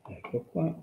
Ecco qua.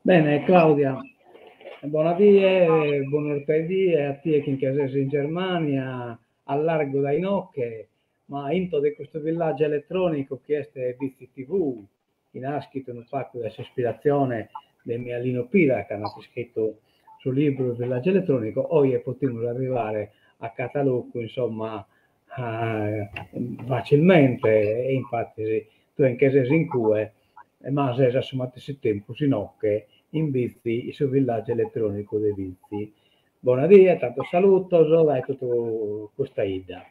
Bene Claudia, bona die, bonu 'ortaedie a tie chi nche ses in Germania, a largu dae inoche, ma intro de custu villàgiu eletrònicu chi est Bitzi TV, chi naschit unu pagu dae s'ispiratzione de Mialino Pira, cando at iscritu su libru Villaggio Elettronico, oje potimus arrivare a Catalocu, insomma, facilmente, e infatis tue nche ses in cue, ma ses a su matessi tempus inoche in Bitzi, in su villàgiu eletrònicu de Bitzi. Bona die, tantos salutos dae totu custa 'idda.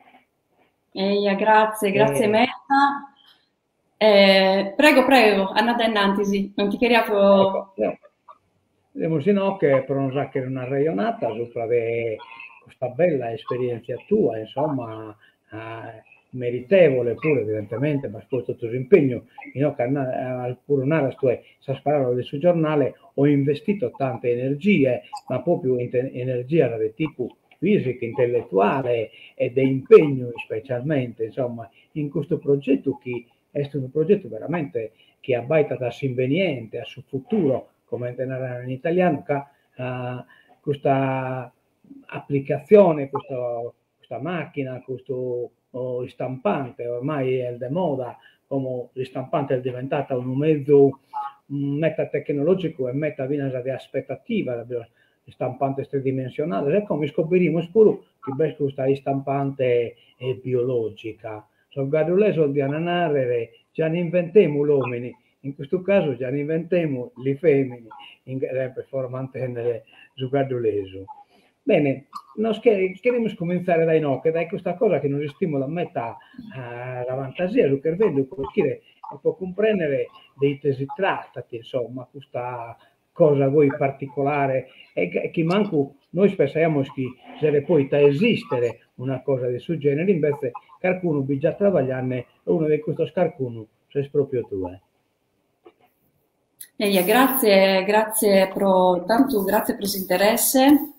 Eja, grazie, grazie meda. Eh, prego, prego, andade innantis, non ti cheria pro... Semus inoche pro nos achere un'arrejonata supra de custa bella esperientzia tua, insomma, meritevole puru evidentemente, b'as postu totu s'impegnu, inoche puru naras tue sas paraulas de su giornale, ho investito tante energie, ma propriu energias de tipu fisicu, intelletuale e de impegnu ispecialmente, insomma, in custu progetu chi est unu progetu veramente chi abbaitat a s'imbeniente, a su futuro, comente naran in italianu, ca custa aplicatzione, custa custa màchina, custu istampante ormai est de moda, como s'istampante est diventata unu mezu meta tecnològicu e meta finas de aspetativa, istampantes tridimensionales e como iscoberimus puru chi b'est custa istampante biològica. Sos gaddulesos dian nàrrere già n'inventemu l'òmini, in custu casu già n'inventemu li fèmini, semper pro mantènnere su gaddulesu. Bene, nos cherimus cumintzare dae inoche, dae custa cosa chi nos istìmulat meta sa fantasia, su cherveddu, pro ischire e pro cumprèndere de ite si tratat, insomma, custa cosa goi particolare e chi mancu nois pensaiamus chi seret pòita esìstere una cosa de su gènere, imbetze carcunu b'it già trabagliende e unu de custos carcunu ses pròpiu tue. Eja, grazie, grazie pro tantu, grazie pro s'interesse,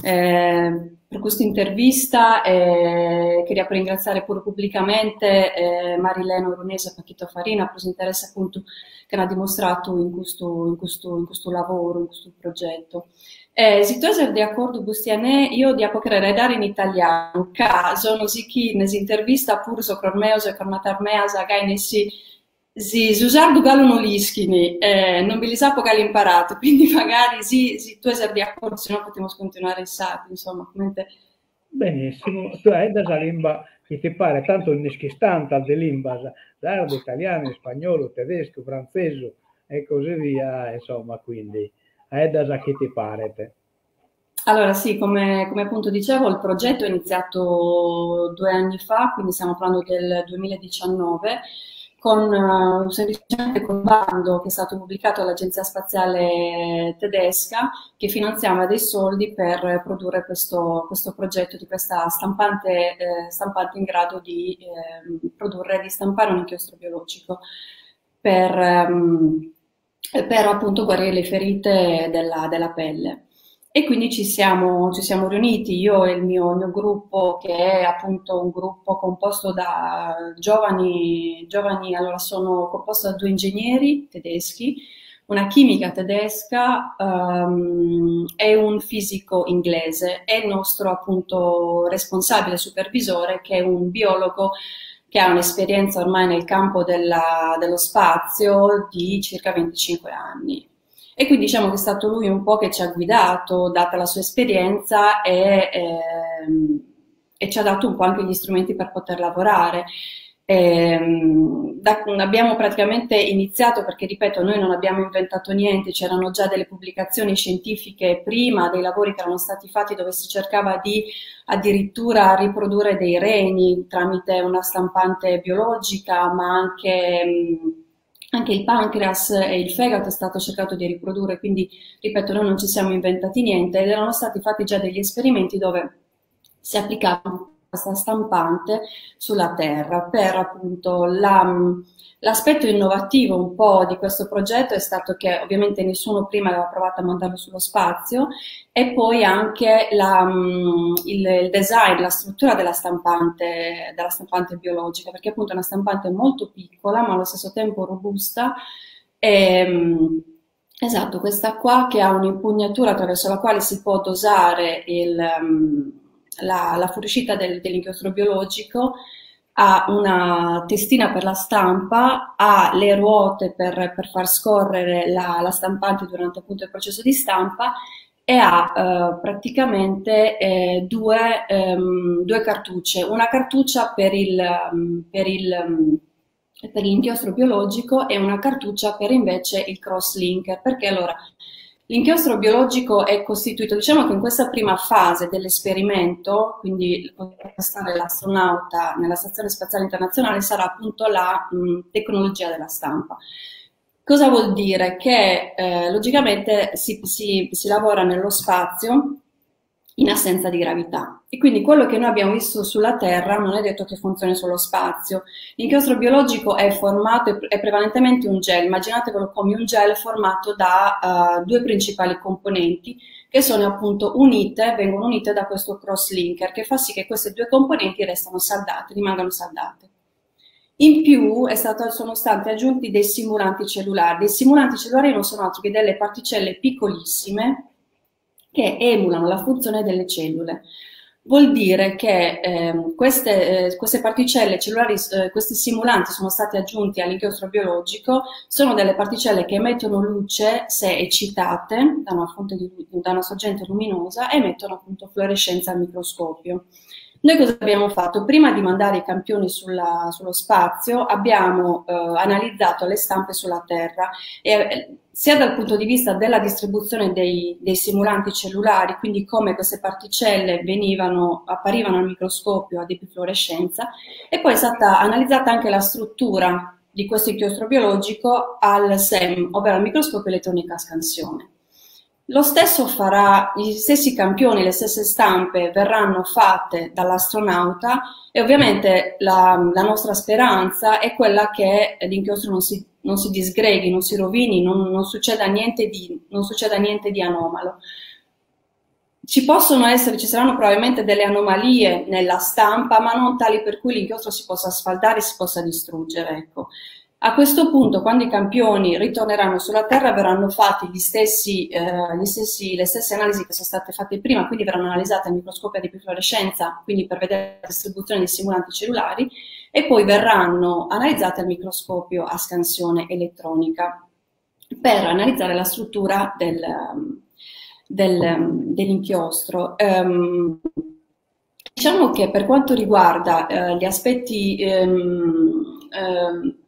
eh, pro custa intervista e cheria ringraziare puru pubblicamente eh, Marilena Orunesa e Paquito Farina pro s'interesse appuntu chi ant dimostratu in custu, in custu, in custu lavoru, in custu progetu. Eh, si tue ses de acordu, Bustianè, io diapo cherrer dare in italianu, ca sono sichinde s'intervista puru socros meos e connatas meas gai nessi si su sardu galu no l'ischin, eh, non bi lis apo galu imparatu, quindi magari si, si tue ses de acordu, si no potimus continuare in sardu, insomma, comente Benissimo, tue 'aeddas sa limba. Chi ti paret, tantu nd'ischis tantas de limbas, sardu, italianu, ispagnolu, tedescu, frantzesu e così via, insomma, quindi faedda sa chi ti paret. Allora sì, come, come appunto dicevo, il progetto è iniziato 2 anni fa, quindi stiamo parlando del 2019, con semplicemente con un bando che è stato pubblicato dall'Agenzia Spaziale Tedesca che finanziava dei soldi per produrre questo progetto di questa stampante in grado di produrre, di stampare un inchiostro biologico per appunto guarire le ferite della pelle. E quindi ci siamo riuniti, io e il mio gruppo, che è appunto un gruppo composto da giovani, giovani, allora sono composto da due ingegneri tedeschi, una chimica tedesca e un fisico inglese e il nostro appunto responsabile supervisore che è un biologo che ha un'esperienza ormai nel campo dello spazio di circa 25 anni. E quindi diciamo che è stato lui un po' che ci ha guidato, data la sua esperienza, e ci ha dato un po' anche gli strumenti per poter lavorare. Abbiamo praticamente iniziato perché, ripeto, noi non abbiamo inventato niente, c'erano già delle pubblicazioni scientifiche prima, dei lavori che erano stati fatti dove si cercava di addirittura riprodurre dei reni tramite una stampante biologica, ma anche il pancreas e il fegato è stato cercato di riprodurre, quindi, ripeto, noi non ci siamo inventati niente ed erano stati fatti già degli esperimenti dove si applicava questa stampante sulla Terra per appunto l'aspetto innovativo un po' di questo progetto è stato che ovviamente nessuno prima aveva provato a mandarlo sullo spazio e poi anche il design, la struttura della stampante biologica, perché appunto è una stampante molto piccola ma allo stesso tempo robusta. E, esatto, questa qua che ha un'impugnatura attraverso la quale si può dosare la fuoriuscita dell'inchiostro biologico, ha una testina per la stampa, ha le ruote per far scorrere la stampante durante appunto il processo di stampa e ha praticamente due cartucce, una cartuccia per l'inchiostro biologico e una cartuccia per invece il cross linker, perché allora l'inchiostro biologico è costituito, diciamo che in questa prima fase dell'esperimento, quindi stare l'astronauta nella Stazione Spaziale Internazionale, sarà appunto la tecnologia della stampa. Cosa vuol dire? Che logicamente si lavora nello spazio in assenza di gravità e quindi quello che noi abbiamo visto sulla Terra non è detto che funzioni sullo spazio. L'inchiostro biologico è formato, è prevalentemente un gel, immaginatevelo come un gel formato da due principali componenti che sono appunto unite, vengono unite da questo cross linker che fa sì che queste due componenti restano saldate, rimangano saldate. In più sono stati aggiunti dei simulanti cellulari. Dei simulanti cellulari non sono altro che delle particelle piccolissime che emulano la funzione delle cellule. Vuol dire che queste particelle cellulari, questi simulanti sono stati aggiunti all'inchiostro biologico, sono delle particelle che emettono luce se eccitate da una fonte di, da una sorgente luminosa e emettono appunto fluorescenza al microscopio. Noi cosa abbiamo fatto? Prima di mandare i campioni sullo spazio abbiamo analizzato le stampe sulla Terra e sia dal punto di vista della distribuzione dei simulanti cellulari, quindi come queste particelle apparivano al microscopio a fluorescenza, e poi è stata analizzata anche la struttura di questo inchiostro biologico al SEM, ovvero al microscopio elettronico a scansione. Lo stesso farà, gli stessi campioni, le stesse stampe verranno fatte dall'astronauta e ovviamente la nostra speranza è quella che l'inchiostro non si disgreghi, non si rovini, non succeda niente di anomalo. Ci possono essere, ci saranno probabilmente delle anomalie nella stampa, ma non tali per cui l'inchiostro si possa sfaldare, si possa distruggere. Ecco. A questo punto, quando i campioni ritorneranno sulla Terra, verranno fatti le stesse analisi che sono state fatte prima, quindi verranno analizzate al microscopio di fluorescenza, quindi per vedere la distribuzione dei simulanti cellulari, e poi verranno analizzate al microscopio a scansione elettronica per analizzare la struttura dell'inchiostro. Diciamo che per quanto riguarda gli aspetti,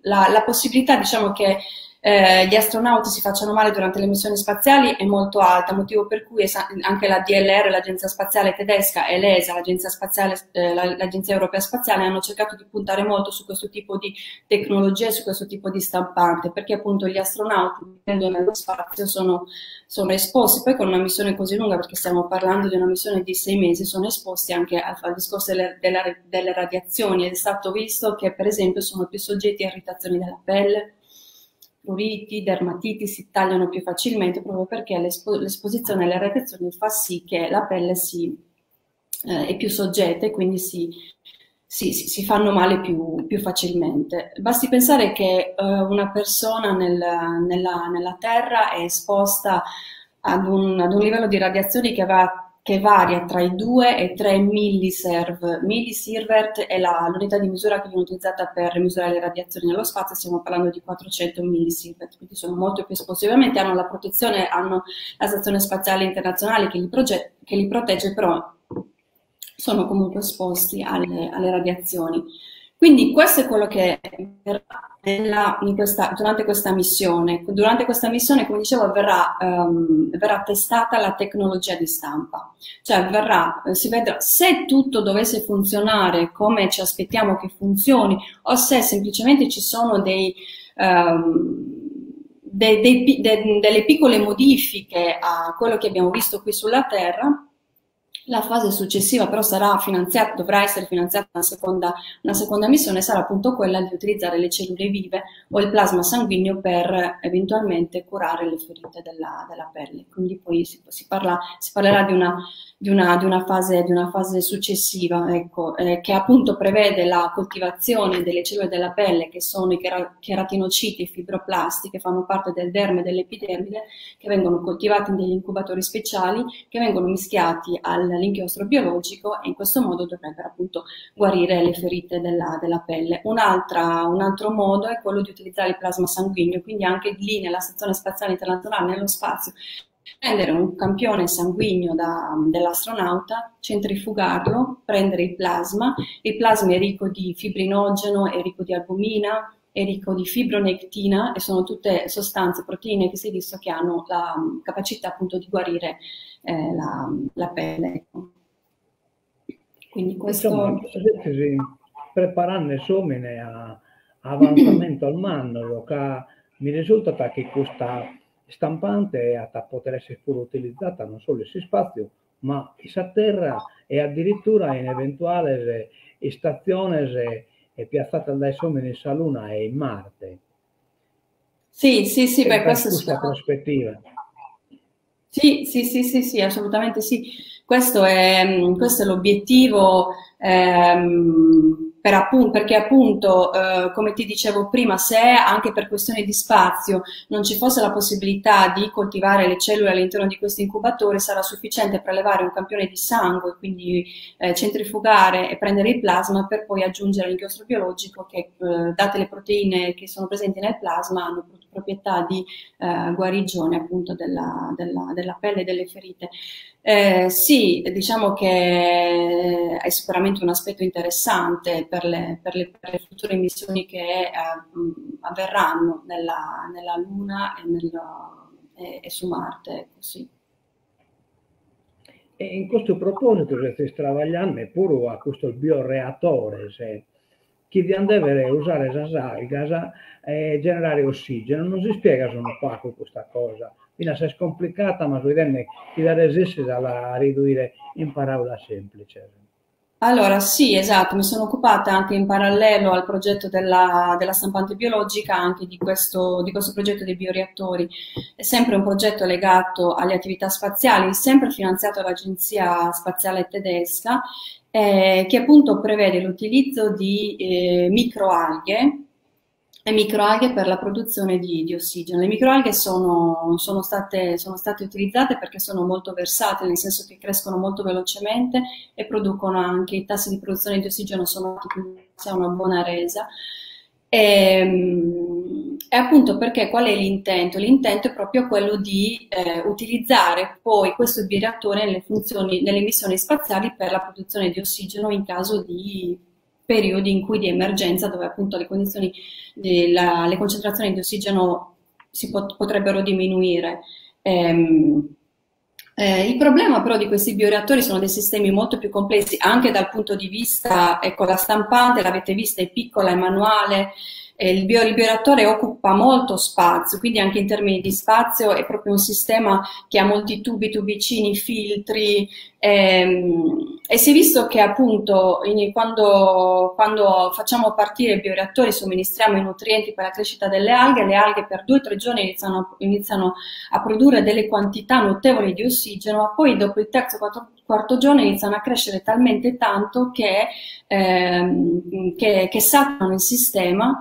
la possibilità, diciamo, che gli astronauti si facciano male durante le missioni spaziali è molto alta, motivo per cui anche la DLR, l'Agenzia Spaziale Tedesca, e l'ESA, l'Agenzia Spaziale, l'Agenzia Europea Spaziale, hanno cercato di puntare molto su questo tipo di tecnologia e su questo tipo di stampante, perché appunto gli astronauti vivendo nello spazio sono esposti, poi con una missione così lunga, perché stiamo parlando di una missione di 6 mesi, sono esposti anche al discorso delle radiazioni ed è stato visto che per esempio sono più soggetti a irritazioni della pelle, pruriti, dermatiti, si tagliano più facilmente proprio perché l'esposizione alle radiazioni fa sì che la pelle è più soggetta e quindi si fanno male più facilmente. Basti pensare che una persona nella Terra è esposta ad un livello di radiazioni che varia tra i 2 e i 3 millisievert. Millisievert è l'unità di misura che viene utilizzata per misurare le radiazioni nello spazio, stiamo parlando di 400 millisievert, quindi sono molto più esposti. Ovviamente hanno la protezione, hanno la Stazione Spaziale Internazionale che li protegge, però sono comunque esposti alle radiazioni. Quindi questo è quello che verrà durante questa missione. Durante questa missione, come dicevo, verrà testata la tecnologia di stampa. Cioè si vedrà se tutto dovesse funzionare come ci aspettiamo che funzioni o se semplicemente ci sono delle piccole modifiche a quello che abbiamo visto qui sulla Terra. La fase successiva però sarà finanziata, dovrà essere finanziata una seconda missione, sarà appunto quella di utilizzare le cellule vive o il plasma sanguigno per eventualmente curare le ferite della pelle. Quindi poi si parlerà di una fase successiva, ecco, che appunto prevede la coltivazione delle cellule della pelle, che sono i cheratinociti e fibroblasti, che fanno parte del derme e dell'epidermide, che vengono coltivati in degli incubatori speciali, che vengono mischiati all'inchiostro biologico e in questo modo dovrebbero appunto guarire le ferite della pelle. Un altro modo è quello di utilizzare il plasma sanguigno, quindi anche lì nella Stazione Spaziale Internazionale, nello spazio, prendere un campione sanguigno dell'astronauta, centrifugarlo, prendere il plasma. Il plasma è ricco di fibrinogeno, è ricco di albumina, è ricco di fibronectina e sono tutte sostanze, proteine che si è visto che hanno la capacità appunto di guarire la pelle. Ecco. Quindi questo. Insomma, si preparando s'omine a avanzamento mannu, che mi risulta che questa stampante a poter essere pure utilizzata non solo in spazio, ma in sa terra e addirittura in eventuali stazioni piazzate dai s'omine in sa Luna e in Marte. Sì, beh, questo è questa prospettiva. Sì, assolutamente sì. Questo è l'obiettivo, perché appunto, come ti dicevo prima, se anche per questioni di spazio non ci fosse la possibilità di coltivare le cellule all'interno di questi incubatori, sarà sufficiente prelevare un campione di sangue, quindi centrifugare e prendere il plasma per poi aggiungere l'inchiostro biologico che, date le proteine che sono presenti nel plasma, hanno proprietà di guarigione appunto della pelle e delle ferite. Sì, diciamo che è sicuramente un aspetto interessante per le future missioni che avverranno nella Luna e su Marte. Ecco, sì. E in questo proposito si travagliando pure a questo bioreatore, se chi deve usare sas algas e generare ossigeno, non si spiega un poco questa cosa. Quindi se è complicata, ma si vede chi la resiste a ridurre in parola semplice. Allora, sì, esatto, mi sono occupata anche in parallelo al progetto della stampante biologica, anche di questo progetto dei bioreattori. È sempre un progetto legato alle attività spaziali, sempre finanziato dall'Agenzia Spaziale Tedesca, che appunto prevede l'utilizzo di microalghe e microalghe per la produzione di ossigeno. Le microalghe sono state utilizzate perché sono molto versatili, nel senso che crescono molto velocemente e producono anche, i tassi di produzione di ossigeno sono alti, quindi si ha una buona resa. E, ehm, e appunto perché qual è l'intento? L'intento è proprio quello di eh, utilizzare poi questo bioreattore nelle funzioni, nelle missioni spaziali per la produzione di ossigeno in caso di periodi in cui di emergenza, dove appunto le condizioni, della, le concentrazioni di ossigeno si pot- potrebbero diminuire. Ehm, eh, il problema però di questi bioreattori sono dei sistemi molto più complessi anche dal punto di vista, ecco, la stampante l'avete vista, è piccola, è manuale, eh, il, bio, il bioreattore occupa molto spazio, quindi anche in termini di spazio è proprio un sistema che ha molti tubi, tubicini, filtri, ehm, e si è visto che appunto in, quando, quando facciamo partire i bioreattori, somministriamo i nutrienti per la crescita delle alghe, le alghe per due o tre giorni iniziano, iniziano a produrre delle quantità notevoli di ossigeno, ma poi dopo il terzo o quarto, quarto giorno iniziano a crescere talmente tanto che, ehm, che, che saturano il sistema,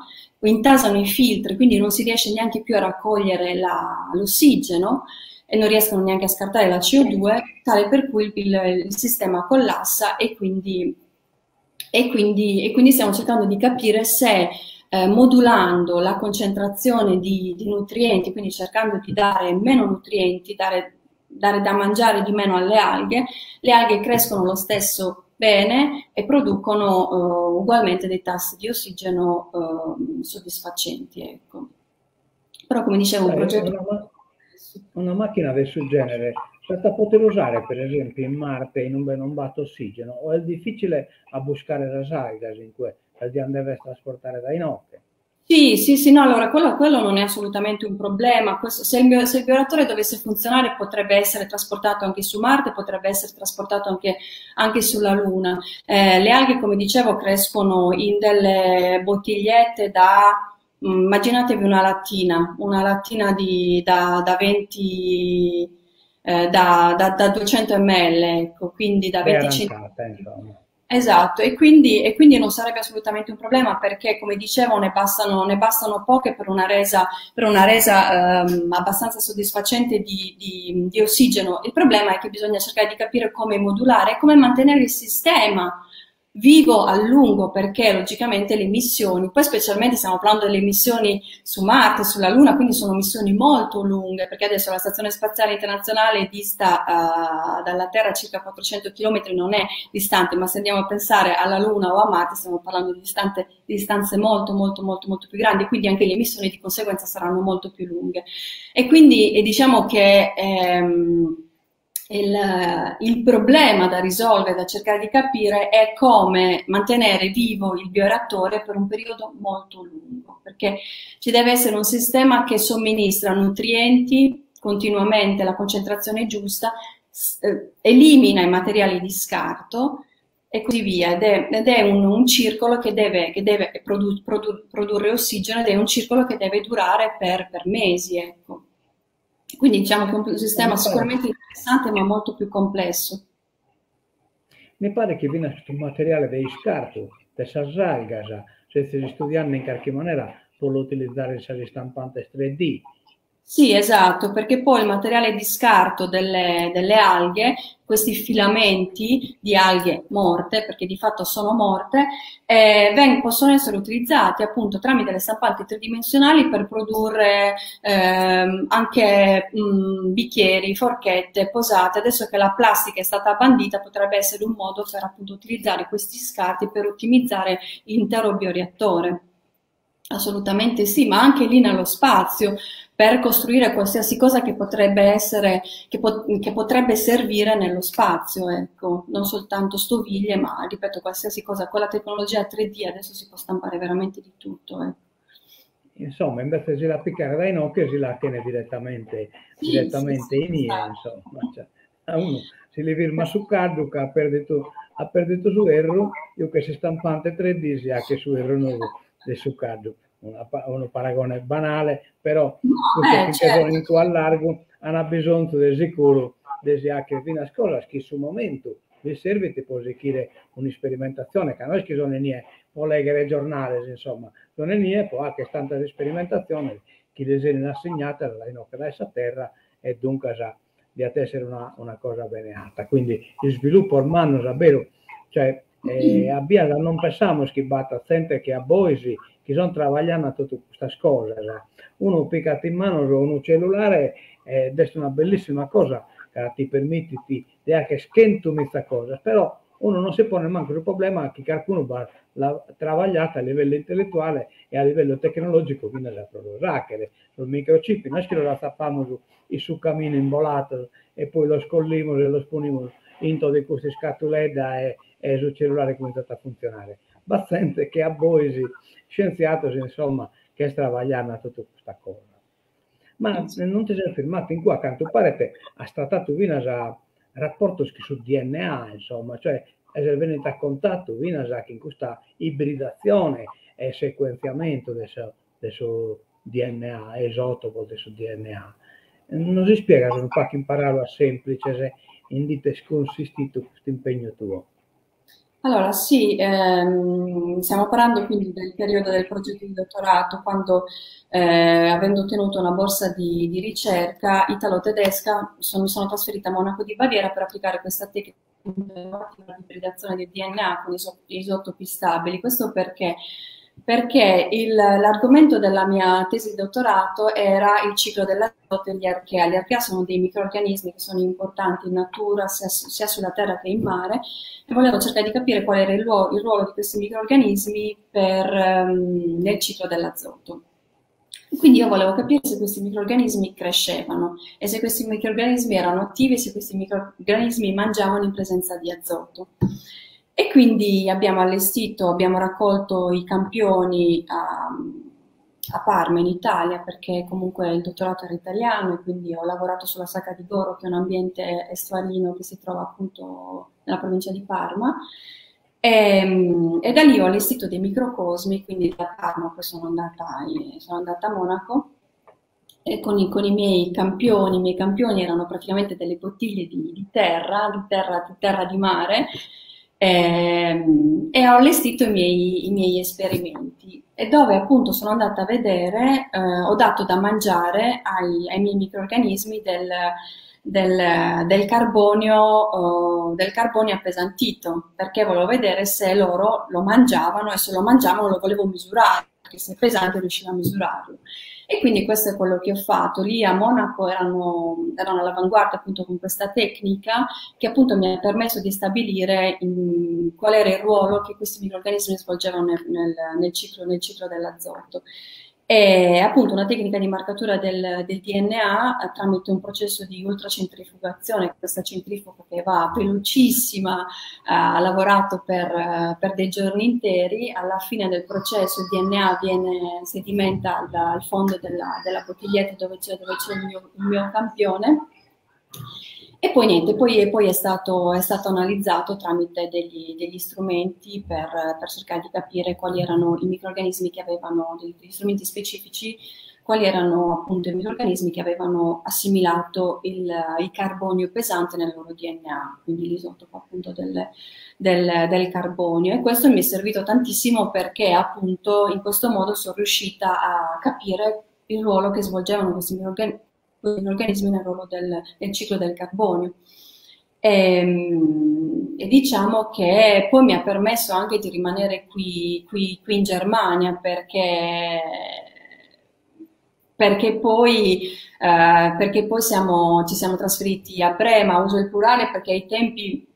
intasano i filtri, quindi non si riesce neanche più a raccogliere la, l'ossigeno e non riescono neanche a scartare la CO2, tale per cui il, il sistema collassa e quindi, e, quindi, e quindi stiamo cercando di capire se eh, modulando la concentrazione di, di nutrienti, quindi cercando di dare meno nutrienti, dare, dare da mangiare di meno alle alghe, le alghe crescono lo stesso bene e producono eh, ugualmente dei tassi di ossigeno eh, soddisfacenti. Ecco. Però come dicevo, un progetto... Una, una macchina del suo genere senza poter usare per esempio in Marte in ube non b'at ossigeno o est difficile a buscare sas algas in cue las dian dever trasportare dae inoghe? Sì, sì, sì, no, allora quello, quello non è assolutamente un problema. Questo, se, il, se il bioreattore dovesse funzionare potrebbe essere trasportato anche su Marte, potrebbe essere trasportato anche, anche sulla Luna. Eh, le alghe, come dicevo, crescono in delle bottigliette da, mm, immaginatevi una lattina di, da, da 20, eh, da, da, da 200 ml, ecco, quindi da 20 centimetri. Esatto, e quindi, e quindi non sarebbe assolutamente un problema perché, come dicevo, ne bastano, ne bastano poche per una resa, per una resa ehm, abbastanza soddisfacente di, di, di ossigeno. Il problema è che bisogna cercare di capire come modulare e come mantenere il sistema vivo a lungo perché logicamente le missioni, poi specialmente stiamo parlando delle missioni su Marte, sulla Luna, quindi sono missioni molto lunghe perché adesso la Stazione Spaziale Internazionale dista uh, dalla Terra circa 400 km, non è distante, ma se andiamo a pensare alla Luna o a Marte stiamo parlando di, distante, di distanze molto molto molto molto più grandi, quindi anche le missioni di conseguenza saranno molto più lunghe. E quindi e diciamo che ehm, il, il problema da risolvere, da cercare di capire, è come mantenere vivo il bioreattore per un periodo molto lungo, perché ci deve essere un sistema che somministra nutrienti continuamente, la concentrazione giusta, eh, elimina i materiali di scarto e così via. Ed è, ed è un, un, circolo che deve, che deve produ, produ, produrre ossigeno ed è un circolo che deve durare per, per mesi, ecco. Quindi diciamo che è un sistema sicuramente interessante ma molto più complesso. Mi pare che finas custu materiale de iscartu, de sas algas, sezis istudiende in carchi manera pro l'utilizare in sas istampantes 3D. Sì, esatto, perché poi il materiale di scarto delle, delle alghe, questi filamenti di alghe morte, perché di fatto sono morte, eh, veng- possono essere utilizzati appunto tramite le stampanti tridimensionali per produrre ehm, anche mh, bicchieri, forchette, posate. Adesso che la plastica è stata bandita, potrebbe essere un modo per appunto utilizzare questi scarti per ottimizzare l'intero bioreattore. Assolutamente sì, ma anche lì nello spazio per costruire qualsiasi cosa che potrebbe essere, che, po- che potrebbe servire nello spazio, ecco, non soltanto stoviglie, ma ripeto, qualsiasi cosa. Con la tecnologia 3D adesso si può stampare veramente di tutto, ecco. Insomma, invece de si la picare dae inoghe si la faghen direttamente, sì, direttamente sì, sì, inie, esatto. insomma. Cioè, a unu si li firmat su caddu ca at perditu, at perditu su erru, giughet s'istampante 3D si faghet su erru nou de su caddu. Una, unu paragone banale, però no, custos eh, chi nche sono certo. a largu an bisonzu de sicuru de si fagher finas cosas chi in su momentu lis servint pro sighire un'isperimentatzione, ca no est chi sono inie pro leghere giornales, insomma, sono inie pro fagher tantas isperimentatziones chi lis 'enin assignadas dae inoghe dae sa terra e duncas diat essere una una cosa bene 'atta. Quindi isvilupos mannos a beru, cioè a bias non pensamus chi b'at zente che a bois chi sont trabagliende a totu custas cosas. Unu pigat in manos unu cellulare ed est una bellissima cosa ca ti permitit de fagher chentumiza cosas, però unu non si ponet mancu su problema chi carcunu b'at trabagliadu a livellu intelletuale e a livellu tecnologicu finas pro los fagher. Sos microchip no est chi los atzapamus in su caminu imbolados e poi los collimus e los ponimus intro de custa iscatuledda e e su cellulare cumintzat a funtzionare. B'at zente che a bois, scientziados insomma, chi est trabagliende a totu custa cosa. Ma non ti ses firmadu in cue, a cantu paret as tratadu finas raportos chin su DNA, insomma, cioè ses bennida a contatu finas chin custa ibridatzione e secuentziamentu de su de su DNA, isòtopos de su DNA. Nos ispiegas unu pagu in paràulas sèmplitzes in ite est cunsistidu custu impegnu tuo? Allora, sì, ehm, stiamo parlando quindi del periodo del progetto di dottorato, quando eh, avendo ottenuto una borsa di, di ricerca italo-tedesca, sono, mi sono trasferita a Monaco di Baviera per applicare questa tecnica di ibridazione del DNA con isotopi stabili. Questo perché? Perché il, l'argomento della mia tesi di dottorato era il ciclo dell'azoto e gli archea. Gli archea sono dei microrganismi che sono importanti in natura, sia, sia sulla terra che in mare, e volevo cercare di capire qual era il, ruolo, il ruolo di questi microrganismi per, um, nel ciclo dell'azoto. Quindi io volevo capire se questi microrganismi crescevano e se questi microrganismi erano attivi, se questi microrganismi mangiavano in presenza di azoto. E quindi abbiamo allestito, abbiamo raccolto i campioni a, a Parma in Italia, perché comunque il dottorato era italiano e quindi ho lavorato sulla Sacca di Goro, che è un ambiente estuarino che si trova appunto nella provincia di Parma. E, ehm, e da lì ho allestito dei microcosmi, quindi da Parma poi sono andata, sono andata a Monaco e con i, con i miei campioni, i miei campioni erano praticamente delle bottiglie di, di terra, di terra, di terra di mare, e, ehm, e ho allestito i miei, i miei esperimenti e dove appunto sono andata a vedere, eh, ho dato da mangiare ai, ai miei microrganismi del, del, del, carbonio, uh, del carbonio appesantito, perché volevo vedere se loro lo mangiavano e se lo mangiavano lo volevo misurare, perché se è pesante riuscivo a misurarlo. E quindi questo è quello che ho fatto. Lì a Monaco erano, erano all'avanguardia appunto con questa tecnica che appunto mi ha permesso di stabilire in, qual era il ruolo che questi microrganismi svolgevano nel, nel, nel, ciclo, nel ciclo dell'azoto. È appunto una tecnica di marcatura del, del DNA eh, tramite un processo di ultracentrifugazione, questa centrifuga che va velocissima, eh, ha lavorato per, eh, per, dei giorni interi, alla fine del processo il DNA viene, sedimenta al, al fondo della, della bottiglietta dove c'è, dove c'è il, mio, il mio campione e poi niente, poi, poi è, stato, è, stato, analizzato tramite degli, degli strumenti per, per, cercare di capire quali erano i microrganismi che avevano, degli strumenti specifici, quali erano appunto i microrganismi che avevano assimilato il, il carbonio pesante nel loro DNA, quindi l'isotopo appunto del, del, del carbonio. E questo mi è servito tantissimo perché appunto in questo modo sono riuscita a capire il ruolo che svolgevano questi microrganismi organismi nel ruolo del, nel ciclo del carbonio. E, ehm, e, diciamo che poi mi ha permesso anche di rimanere qui, qui, qui in Germania perché, perché poi, eh, perché poi siamo, ci siamo trasferiti a Brema, uso il plurale perché ai tempi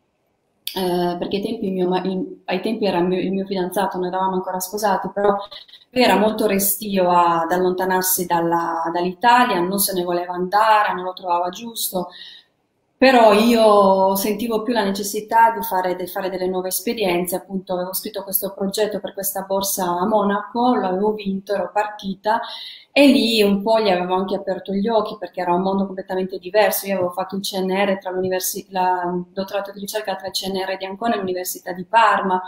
eh, perché ai tempi, mio, in, ai tempi era il mio, il mio, fidanzato, non eravamo ancora sposati, però lui era molto restio ad allontanarsi dalla, dall'Italia, non se ne voleva andare, non lo trovava giusto, però io sentivo più la necessità di fare, di fare delle nuove esperienze, appunto avevo scritto questo progetto per questa borsa a Monaco, l'avevo vinto, ero partita e lì un po' gli avevo anche aperto gli occhi perché era un mondo completamente diverso. Io avevo fatto il CNR tra l'università, il dottorato di ricerca tra il CNR di Ancona e l'Università di Parma.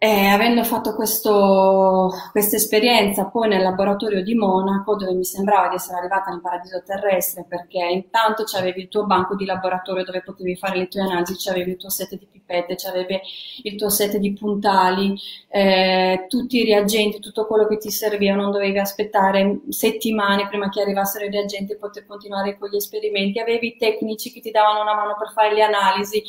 E avendo fatto questa esperienza poi nel laboratorio di Monaco, dove mi sembrava di essere arrivata nel paradiso terrestre, perché intanto c'avevi il tuo banco di laboratorio dove potevi fare le tue analisi, c'avevi il tuo set di pipette, c'avevi il tuo set di puntali, eh, tutti i reagenti, tutto quello che ti serviva, non dovevi aspettare settimane prima che arrivassero i reagenti e poter continuare con gli esperimenti, avevi i tecnici che ti davano una mano per fare le analisi.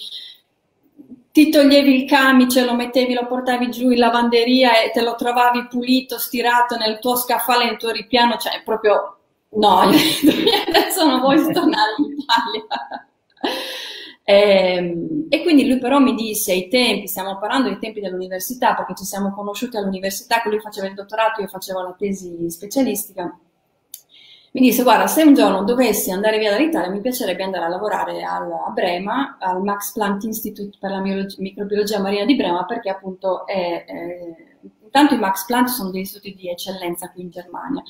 Ti toglievi il camice, lo mettevi, lo portavi giù in lavanderia e te lo trovavi pulito, stirato nel tuo scaffale, nel tuo ripiano, cioè proprio no, adesso non voglio tornare in Italia. E quindi lui però mi disse ai tempi, stiamo parlando dei tempi dell'università, perché ci siamo conosciuti all'università, che lui faceva il dottorato, io facevo la tesi specialistica, mi disse guarda, se un giorno dovessi andare via dall'Italia mi piacerebbe andare a lavorare a Brema, al Max Planck Institute per la microbiologia marina di Brema, perché appunto intanto i Max Planck sono degli istituti di eccellenza qui in Germania.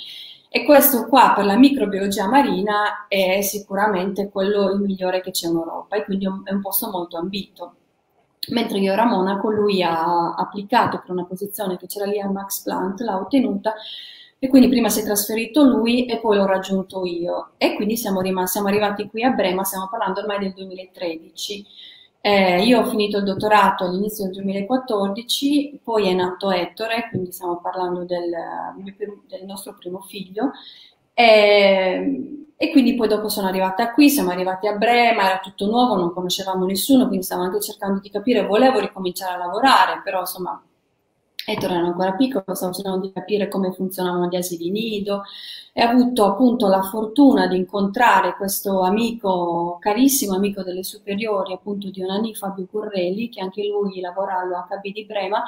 E questo qua per la microbiologia marina è sicuramente quello il migliore che c'è in Europa e quindi è un posto molto ambito. Mentre io ero a Monaco, lui ha applicato per una posizione che c'era lì al Max Planck, l'ha ottenuta e quindi prima si è trasferito lui e poi l'ho raggiunto io. E quindi siamo arrivati qui a Brema, stiamo parlando ormai del 2013. Io ho finito il dottorato all'inizio del 2014, poi è nato Ettore, quindi stiamo parlando del nostro primo figlio, e quindi poi dopo sono arrivata qui, siamo arrivati a Brema, era tutto nuovo, non conoscevamo nessuno, quindi stavo anche cercando di capire, volevo ricominciare a lavorare, però insomma Ettore era ancora piccolo, stavo cercando di capire come funzionavano gli asili nido e ho avuto appunto la fortuna di incontrare questo amico carissimo, amico delle superiori appunto di Onanì, Fabio Curreli, che anche lui lavora all'UHB di Brema,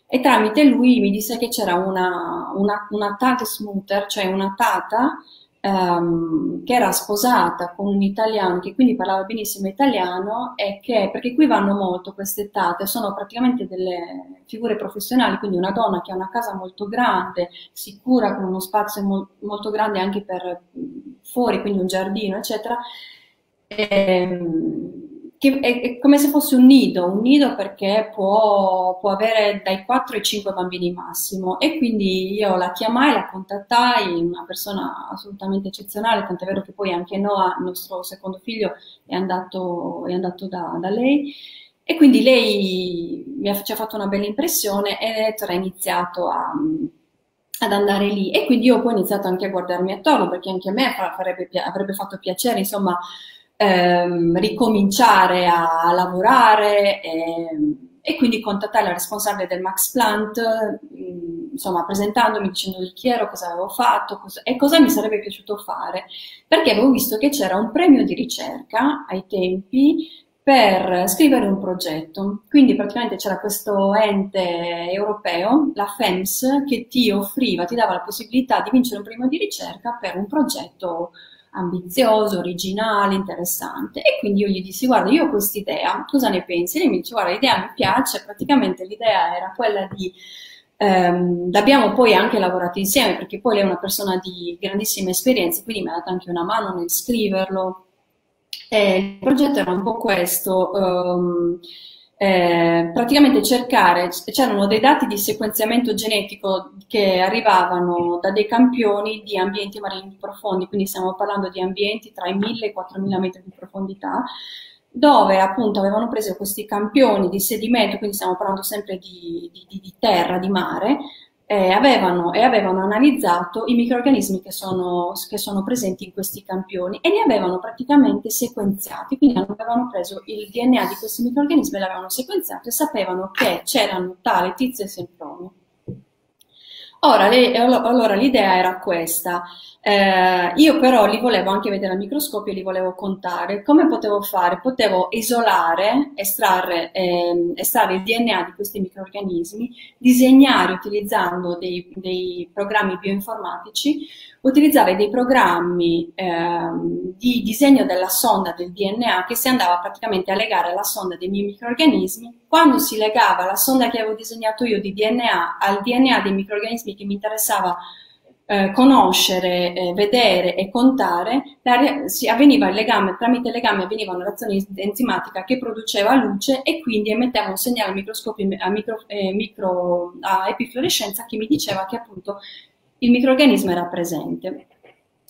e tramite lui mi disse che c'era una Tagesmutter, cioè una tata che era sposata con un italiano, che quindi parlava benissimo italiano, e che, perché qui vanno molto queste tate, sono praticamente delle figure professionali, quindi una donna che ha una casa molto grande, sicura, con uno spazio molto grande anche per fuori, quindi un giardino, eccetera, che è come se fosse un nido, un nido perché può avere dai 4 ai 5 bambini massimo, e quindi io la chiamai, la contattai, una persona assolutamente eccezionale, tant'è vero che poi anche Noah, il nostro secondo figlio, è andato da lei, e quindi lei ci ha fatto una bella impressione e Ettore ha iniziato ad andare lì, e quindi io poi ho iniziato anche a guardarmi attorno, perché anche a me avrebbe fatto piacere, ricominciare a lavorare, e quindi contattai la responsabile del Max Planck, presentandomi, dicendo chi ero, cosa avevo fatto, e cosa mi sarebbe piaciuto fare, perché avevo visto che c'era un premio di ricerca ai tempi per scrivere un progetto. Quindi praticamente c'era questo ente europeo, la FEMS, che ti offriva, ti dava la possibilità di vincere un premio di ricerca per un progetto ambizioso, originale, interessante. E quindi io gli dissi, guarda, io ho quest'idea, cosa ne pensi? E lei mi dice, guarda, l'idea mi piace, praticamente l'idea era quella di l'abbiamo poi anche lavorato insieme, perché poi lei è una persona di grandissima esperienza, quindi mi ha dato anche una mano nel scriverlo. E il progetto era un po' questo, praticamente cercare, c'erano dei dati di sequenziamento genetico che arrivavano da dei campioni di ambienti marini profondi, quindi stiamo parlando di ambienti tra i 1000 e i 4000 metri di profondità, dove appunto avevano preso questi campioni di sedimento, quindi stiamo parlando sempre di terra, di mare, e avevano analizzato i microrganismi che sono presenti in questi campioni e li avevano praticamente sequenziati, quindi avevano preso il DNA di questi microrganismi e l'avevano sequenziato e sapevano che c'erano tale Tizio e Sempronio. Allora l'idea era questa, io però li volevo anche vedere al microscopio e li volevo contare. Come potevo fare? Potevo isolare, estrarre il DNA di questi microrganismi, disegnare utilizzando dei programmi bioinformatici, utilizzare dei programmi di disegno della sonda del DNA che si andava praticamente a legare alla sonda dei miei microrganismi. Quando si legava la sonda che avevo disegnato io di DNA al DNA dei microrganismi che mi interessava conoscere, vedere e contare, si avveniva il legame, tramite il legame avveniva una reazione enzimatica che produceva luce e quindi emetteva un segnale al microscopio, a, micro micro, a epifluorescenza che mi diceva che appunto il microrganismo era presente.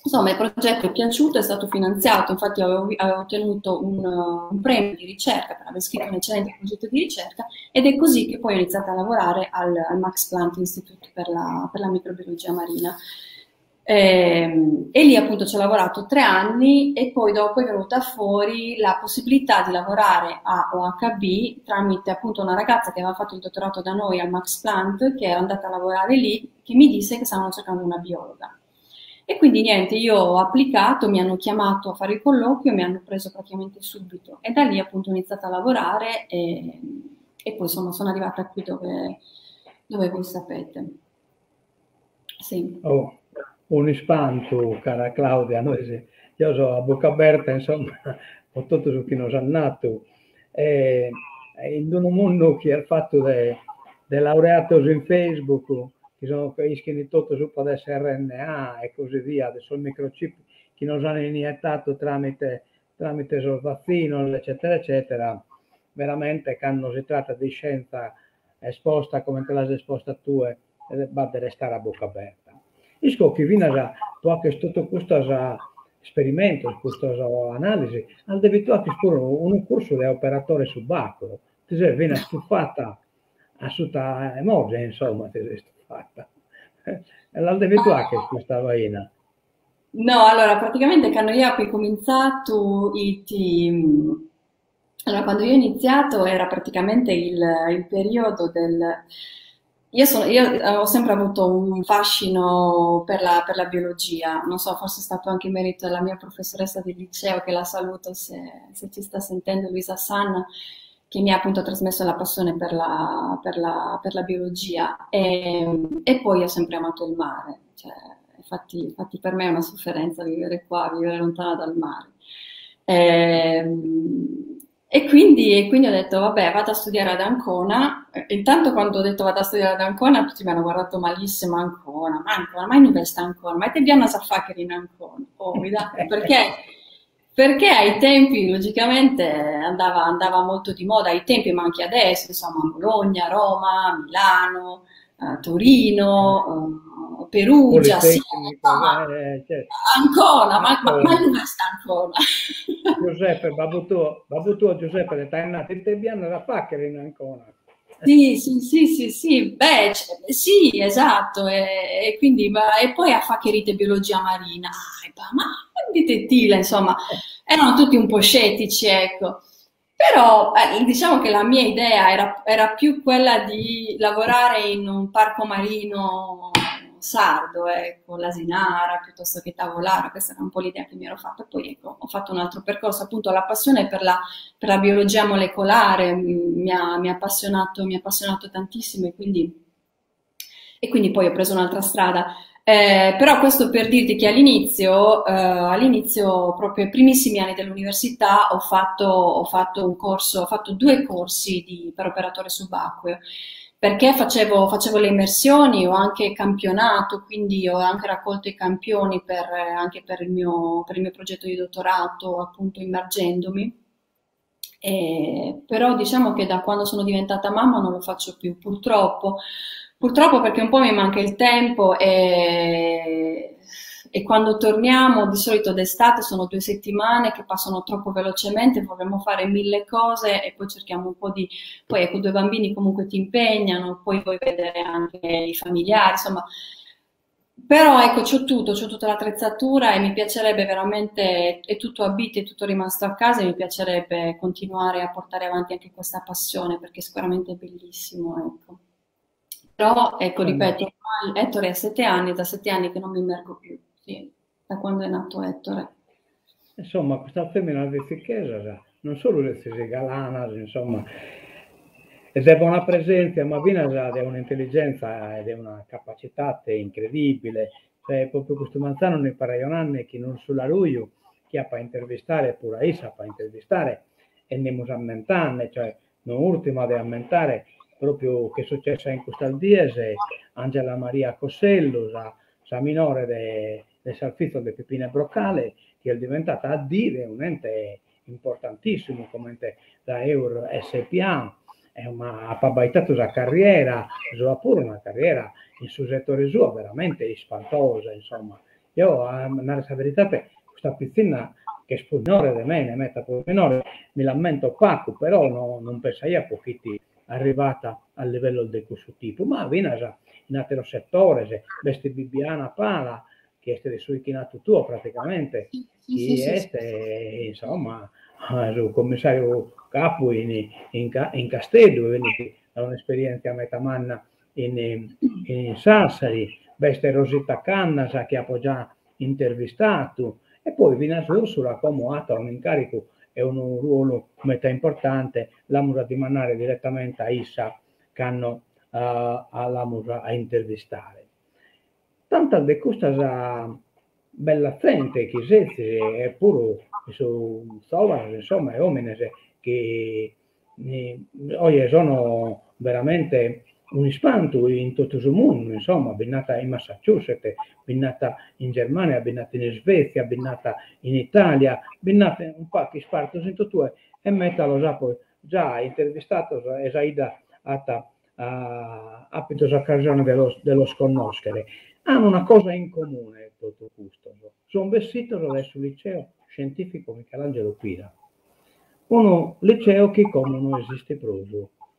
Insomma, il progetto è piaciuto, è stato finanziato, infatti avevo ottenuto un premio di ricerca per aver scritto un eccellente progetto di ricerca, ed è così che poi ho iniziato a lavorare al Max Planck Institute per la microbiologia marina. E, e lì appunto ci ho lavorato 3 anni e poi dopo è venuta fuori la possibilità di lavorare a OHB tramite appunto una ragazza che aveva fatto il dottorato da noi al Max Planck, che era andata a lavorare lì, che mi disse che stavano cercando una biologa. E quindi niente, io ho applicato, mi hanno chiamato a fare il colloquio, mi hanno preso praticamente subito e da lì appunto ho iniziato a lavorare e poi insomma sono arrivata qui dove voi sapete. Sì. Oh, un ispantu, cara Claudia, nois, io so a bucca aberta, insomma, po totu su chi nos at natu. E in unu mundu chi est fatu de de laureatos in Facebook, chi sono ischin totu subra de s'RNA e così via, de sos microchip chi nos an inietadu tramite tramite sos vatzinos, eccetera eccetera, veramente cando si tratat de iscienza esposta comente l'as esposta tue, b'at de restare a bucca aberta. Isco chi finas po fagher totu custos esperimentos, custos analisi, as devidu fagher puru unu cursu de operatore subacqueo, ti ses finas tufata a suta 'e moja, insomma, ti ses tufata. E l'as devidu fagher custa faina. No, allora, praticamente quando io ho cominciato it, allora, quando io ho iniziato era praticamente il periodo del... Io ho sempre avuto un fascino per la biologia, non so, forse è stato anche merito della mia professoressa di liceo, che la saluto se ci sta sentendo, Luisa Sanna, che mi ha appunto trasmesso la passione per la biologia. E poi ho sempre amato il mare, cioè, infatti per me è una sofferenza vivere qua, vivere lontana dal mare. E quindi ho detto, vabbè, vado a studiare ad Ancona. Intanto quando ho detto vado a studiare ad Ancona, tutti mi hanno guardato malissimo, Ancona, ma Ancona, ma inube est Ancona, ma ite bi andas a fagher in Ancona? Oh, perché? Perché ai tempi, logicamente, andava molto di moda, ai tempi, ma anche adesso, insomma, Bologna, Roma, Milano, Torino, Perugia, sì, insomma, certo. Ancona, ma inube est Ancona? Giuseppe, babbu tuo Giuseppe, t'at natu ite bi andas a fagher in Ancona. Sì, beh, sì, esatto, e quindi, ma, e poi a fagher ite biologia marina, ah, ma dite tila, insomma, erano tutti un po' scettici, ecco. Però diciamo che la mia idea era più quella di lavorare in un parco marino sardo, ecco, l'Asinara piuttosto che Tavolara, questa era un po' l'idea che mi ero fatta. Poi ecco, ho fatto un altro percorso, appunto la passione per la biologia molecolare mi ha appassionato tantissimo e quindi poi ho preso un'altra strada. Però questo per dirti che all'inizio, proprio ai primissimi anni dell'università, ho fatto un corso, ho fatto due corsi per operatore subacqueo perché facevo le immersioni, ho anche campionato, quindi ho anche raccolto i campioni anche per il mio progetto di dottorato, appunto immergendomi. E, però diciamo che da quando sono diventata mamma non lo faccio più, purtroppo. Purtroppo perché un po' mi manca il tempo e quando torniamo, di solito d'estate, sono 2 settimane che passano troppo velocemente, vorremmo fare mille cose e poi cerchiamo un po' di... Poi ecco, due bambini comunque ti impegnano, poi vuoi vedere anche i familiari, insomma. Però ecco, c'ho tutto, c'ho tutta l'attrezzatura e mi piacerebbe veramente, è tutto a bit, è tutto rimasto a casa e mi piacerebbe continuare a portare avanti anche questa passione perché sicuramente è bellissimo, ecco. Però, ecco, ripeto, Ettore ha 7 anni, da 7 anni che non mi immergo più, sì, da quando è nato Ettore. Insomma, questa femmina de Tzicchesas, non solu de galanas, insomma, ed è una presenza, ma finas de un'intelligenza ed è una capacità incredibile. Cioè, proprio questo manzanu mi pare anni che non solo a lui, chi ha pa intervistare, pure a issa pa intervistare, e andiamo a ammentarne, cioè, non ultima de ammentare proprio che è successo in questa diese, Angela Maria Cossellu, sa minore de sas fizas de Pipine Brocale, che è diventata AD de un ente importantissimo come la Eur SPA, è una, ha abbaitato sa carriera, sua pure una carriera in su settore suo veramente ispantosa, insomma. Io, a narrare sa verità, questa pitzinna che è minore de mene, meta poi minore, mi l'ammento pacu, però no, non pensaia pochiti arrivata al livello di questo tipo, ma finas in altri settori, b'est Bibiana Pala, chi est de su 'ichinatu tuo praticamente, chi est insomma su commissariu capu in in Casteddu e benit da un'esperientzia meta manna in in Sassari, b'est Rosita Cannas chi apo già intervistatu e poi finas Ursula como at un'incaricu e unu ruolu meta importante, l'amus a dimandare direttamente a issa cando l'amus a intervistare. Tantas de custas bella zente chi sezis e puru su zovanos insomma e omines chi oje sono veramente un'ispantu in totu su mundu, insomma, bi nd'at in Massachusetts, bi nd'at in Germania, bi nd'at in Isvezia, bi nd'at in Italia, bi nd'at unu pagu ispartos in totue e meta los apo già intervistados e sa 'idda at apidu s'occasione de los de los connòschere. An una cosa in comune totu custos, sun bessidos dae su liceo scientifico Michelangelo Pira, unu liceo chi como no esistit prus,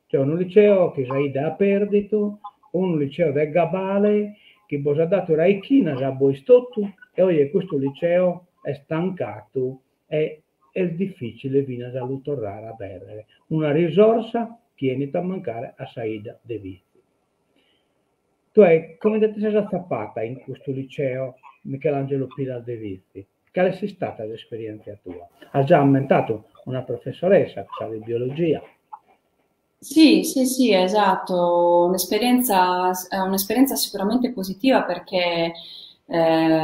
cioè unu liceo chi sa 'idda at pèrdidu, unu liceo de gabale chi bos at datu raichinas a bois totu e oje custu liceo est tancatu e est dificile finas a lu torrare a abèrrere, una risorsa chi 'enit a mancare a sa 'idda de Vitzi. Tue comente ti ses atzapata in custu liceo Michelangelo Piras de Vitzi? Cale est istata s'esperièntzia tua? As già ammentatu una professoressa, cussa de biologia. Sì, sì, sì, esatto, un'esperienza, un'esperienza sicuramente positiva perché eh,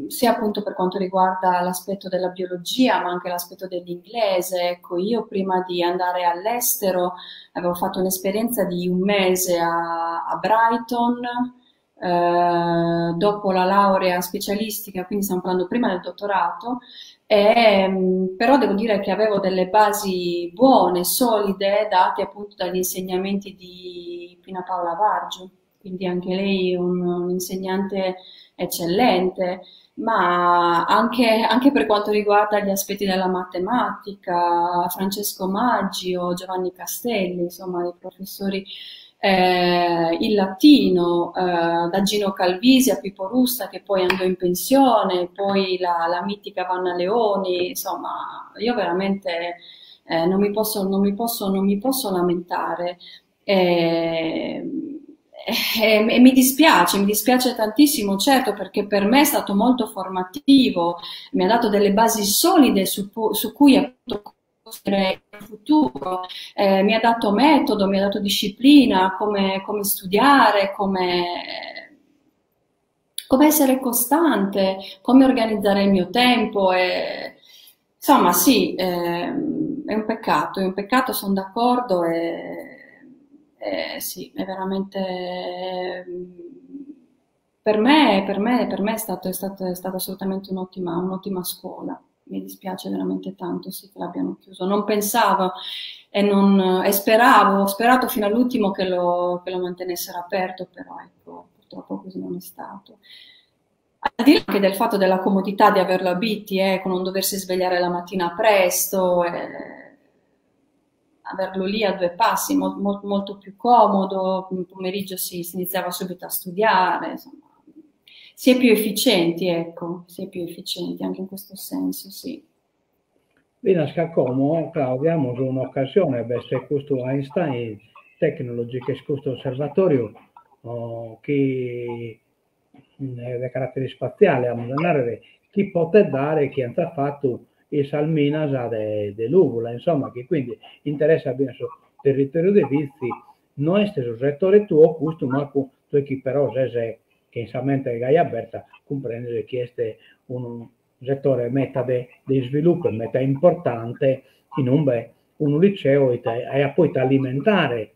sia appunto per quanto riguarda l'aspetto della biologia, ma anche l'aspetto dell'inglese. Ecco, io prima di andare all'estero avevo fatto un'esperienza di un mese a, a Brighton, eh, dopo la laurea specialistica, quindi stiamo parlando prima del dottorato, e, mm, però devo dire che avevo delle basi buone, solide, date appunto dagli insegnamenti di Pina Paola Vargiu, quindi anche lei un, un insegnante eccellente, ma anche, anche per quanto riguarda gli aspetti della matematica, Francesco Maggi o Giovanni Castelli, insomma, dei professori eh, il latino, eh, da Gino Calvisi a Pippo Russa che poi andò in pensione, poi la, la mitica Vanna Leoni, insomma, io veramente eh, non mi posso, non mi posso, non mi posso lamentare. Eh, e, e mi dispiace tantissimo, certo, perché per me è stato molto formativo, mi ha dato delle basi solide su, su cui appunto il futuro, eh, mi ha dato metodo, mi ha dato disciplina, come, come studiare, come, come essere costante, come organizzare il mio tempo. E, insomma, sì, eh, è un peccato, è un peccato, sono d'accordo e, e sì, è veramente... Per me, per me, per me è, stato, è, stato, è stata assolutamente un'ottima, un'ottima scuola mi dispiace veramente tanto sì, che l'abbiano chiuso. Non pensavo e, non, e speravo, ho sperato fino all'ultimo che lo, che lo mantenessero aperto, però ecco, purtroppo così non è stato. Al di là anche del fatto della comodità di averlo a Bitti, ecco, non doversi svegliare la mattina presto, eh, averlo lì a due passi, mo, mo, molto più comodo, il pomeriggio si, si iniziava subito a studiare, insomma si è più efficienti, ecco, si è più efficienti anche in questo senso, sì. Finas ca como, Claudia, amus un'occasione, b'est custu Einstein Technology, chi est custu osservatoriu chi de carattere ispatziale, amus a narrer, chi potet dare, chi ant fatu in sas minas de de Lùvula, insomma, chi quindi interessat finas su territoriu de Vitzi, no est su setore tuo custu, ma tue chi però ses chin sa mente gai aberta cumprendes chi est unu setore meta de de isviluppu e meta importante inumbe unu liceo ite aiat pòitu alimentare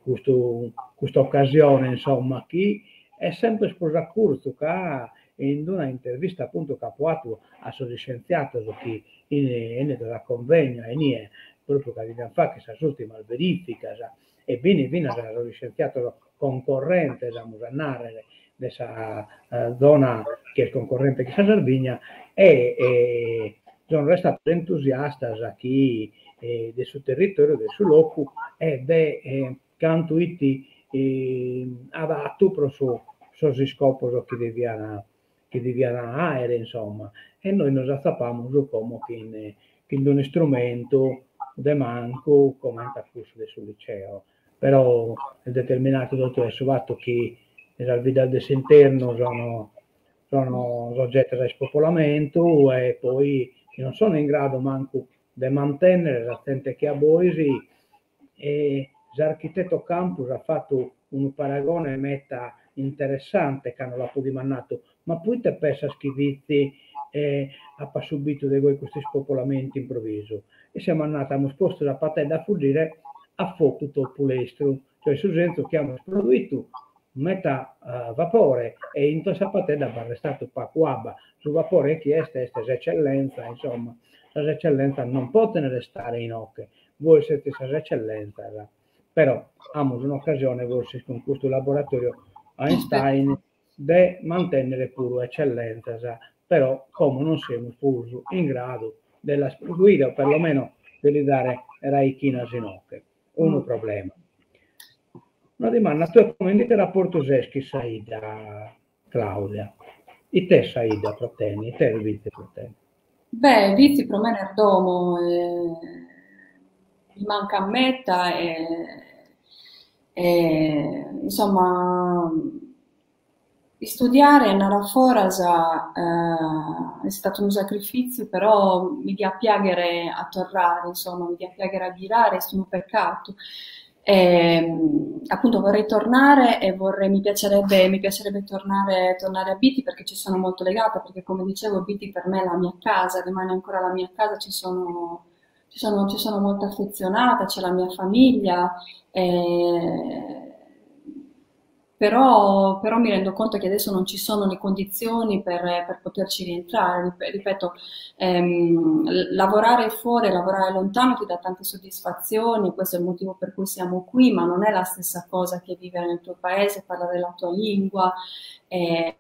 custu custa occasione insomma chi est semper prus a curtzu ca in una intervista appuntu chi apo atu a sos iscientziatos chi 'enidos a convegno a inie propriu ca deviant fagher sas ultimas verificas e b'in finas sos iscientziatos concorrentes, amus a nàrrere, de sa zona chi est concorrente chin sa Sardigna e sono restados entusiastas chi de su territòriu, de su locu e de cantu 'it adatu pro su. sos iscopos chi devian chi devian àere, insomma, e nois nos atzapamus como chin chin d'unu istrumentu de mancu comente a cussu de su liceo, però est determinadu totu dae su fatu chi sas biddas de s'internu sono sono soggetas a ispopolamentu e poi chi non sono in gradu mancu de mantènnere sa zente che a bois e s'architetto Campus at fatu unu paragone meta interessante cando l'apo dimandadu, ma proite pessas chi Vitzi apat subitu de goi custu ispopolamentu improvisu? Isse m'at nadu, amus postu sa patedda a fuddire a focu tropu lestru, cioè in su sensu chi amus produitu meta vapore e intro sa patedda b'at restadu pagu abba, su vapore chi est est s'eccellenza, insomma, sas eccellenzas non poten restare inoghe, Bois sezis sas ecellenzas, però amus un'ocasione forsis cun custu laboratoriu Einstein de mantennere puru ecellenzas, però como non semus prus in gradu de las produire o perlomeno de li dare raichinas inoghe. Unu problema. Una dimanda, tue como in ite raportu ses chin sa 'idda, Claudia? It'est sa 'idda pro tene? It'est Vitzi pro tene? Beh, Vitzi pro mene est domo, mi mancat meta e e insomma istudiare, andare a foras est istadu unu sacrifìtziu, però mi diat piàghere a torrare, insomma, mi diat piàghere a ghirare, est unu pecatu. E, appunto vorrei tornare e vorrei, mi piacerebbe, mi piacerebbe tornare, tornare a Bitti perché ci sono molto legata, perché come dicevo Bitti per me è la mia casa, rimane ancora la mia casa, ci sono, ci sono, ci sono molto affezionata, c'è la mia famiglia. E però, però mi rendo conto che adesso non ci sono le condizioni per, per poterci rientrare. Ripeto, ehm, lavorare fuori, lavorare lontano ti dà tante soddisfazioni, questo è il motivo per cui siamo qui, ma non è la stessa cosa che vivere nel tuo paese, parlare la tua lingua. Eh,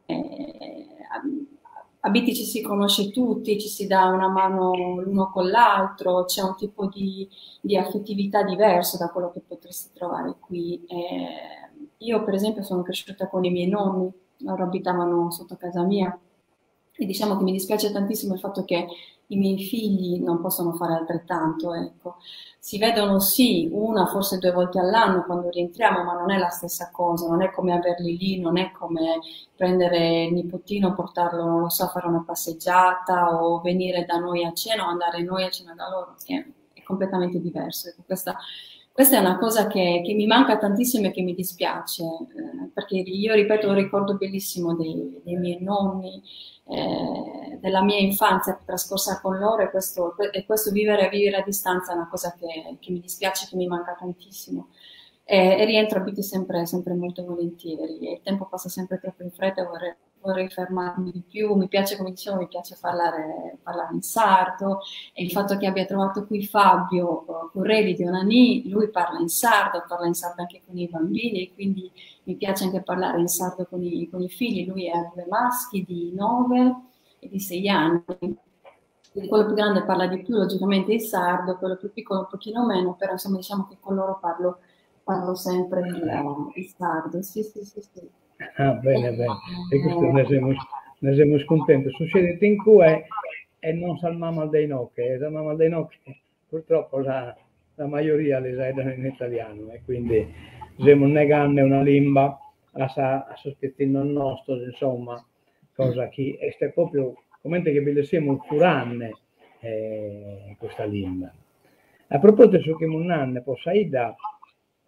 a Bitti ci si conosce tutti, ci si dà una mano l'uno con l'altro, c'è un tipo di, di affettività diverso da quello che potresti trovare qui. Eh, io per esempio sono cresciuta con i miei nonni, loro abitavano sotto casa mia e diciamo che mi dispiace tantissimo il fatto che i miei figli non possono fare altrettanto, ecco. Si vedono sì, una, forse due volte all'anno quando rientriamo, ma non è la stessa cosa, non è come averli lì, non è come prendere il nipotino, portarlo, non lo so, a fare una passeggiata o venire da noi a cena o andare noi a cena da loro, è, è completamente diverso. Ecco, questa, questa è una cosa che, che mi manca tantissimo e che mi dispiace, eh, perché io ripeto un ricordo bellissimo dei, dei miei nonni, eh, della mia infanzia trascorsa con loro e questo, e questo vivere, vivere a distanza è una cosa che, che mi dispiace, che mi manca tantissimo. E, e rientro a Bitti sempre, sempre molto volentieri e il tempo passa sempre troppo in fretta, vorrei, vorrei fermarmi di più, mi piace, come dicevo, mi piace parlare, parlare in sardo e il fatto che abbia trovato qui Fabio eh, Curreli di Onanì, lui parla in sardo, parla in sardo anche con i bambini e quindi mi piace anche parlare in sardo con i, con i figli, lui ha due maschi di 9 e di 6 anni. Quindi quello più grande parla di più logicamente il sardo, quello più piccolo un pochino meno, però insomma diciamo che con loro parlo, parlo sempre il, il sardo. Sì, sì, sì, sì. Ah, bene, bene. E custu nde semus, nde semus cuntentos. Sucedit in cue e non sas mamas de inoche, sas mamas de inoche purtroppo sa sa majoria lis 'aeddan in italianu e quindi semus negande una limba a sa a sos pitzinnos nostros, insomma, cosa chi est propriu comente chi bi lis semus furande custa limba. A propositu de su chi semus nande po sa 'idda,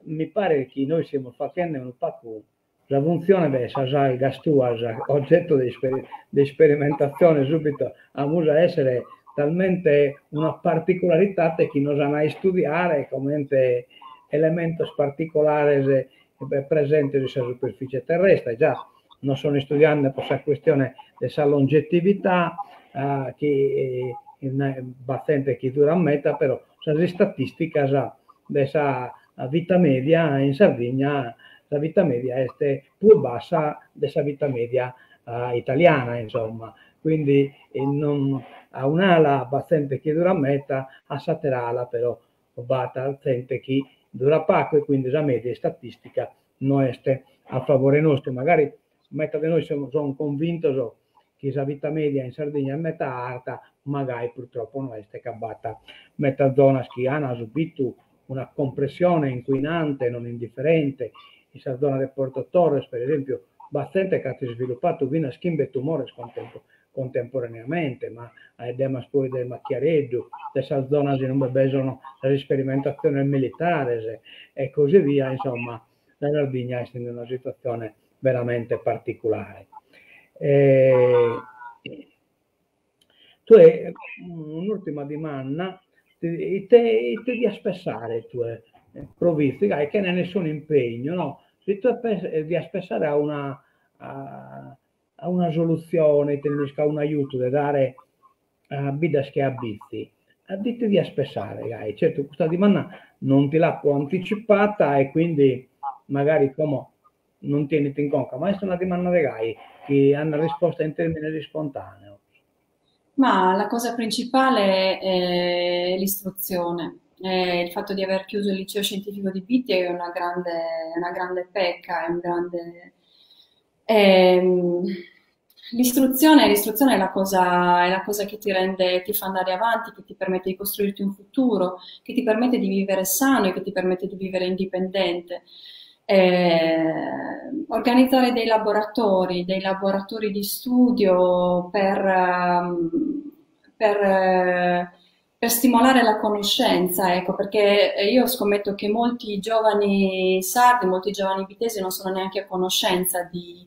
mi paret chi nois semus fachende unu pacu Sa funtzione de sas algas tuas, ogetu de de isperimentatzione, subitu amus a èssere talmente una particularidade chi nos an a istudiare comente elementos particulares presentes in sa superficie terrestre. Già nos sono istudiende pro sa questione de sa longetività chi b'at zente chi durat meta, però sas istatìsticas de sa vita media in Sardigna, sa vita media est prus bassa de sa vita media italiana, insomma, quindi non a un'ala b'at zente chi durat meta, a s'atera ala però b'at zente chi durat pagu e quindi sa media istatistica no est a favore nostru, magari. Meta de nois semus son convintos chi sa vita media in Sardigna est meta arta, ma gai purtroppo no est ca b'at meta zonas chi an subitu una compressione incuinante non indifferente, in sa zona de Porto Torres per esempiu b'at zente chi at isvilupatu finas chimbe tumores contemporaneamente, ma 'aeddemas poi de Macchiareddu, de sas zonas in ube be sono sas isperimentatziones militares e così via, insomma sa Sardigna est in una situatzione veramente particulare. Tue, un'ùrtima dimanda, ite ite dias pessare tue pro Bitzi, gai chene nessunu impegnu, no, si tue dias pessare a una a una solutzione, ite nd'isco, a un'ajutu de dare a biddas che a Bitzi, a ite dias pessare gai? Certu custa dimanda non ti l'apo anticipata e quindi magari como non ti 'enit in conca, ma est una dimanda de gai chi andat risposta in termines ispontaneos. Ma la cosa principale è l'istruzione. Il fatto di aver chiuso il liceo scientifico di Bitti è una grande, una grande pecca, è un grande... L'istruzione, l'istruzione è la cosa, è la cosa che ti rende, ti fa andare avanti, che ti permette di costruirti un futuro, che ti permette di vivere sano e che ti permette di vivere indipendente. Organizzare dei laboratori di studio per stimolare la conoscenza, ecco, perché io scommetto che molti giovani sardi, molti giovani bittesi non sono neanche a conoscenza di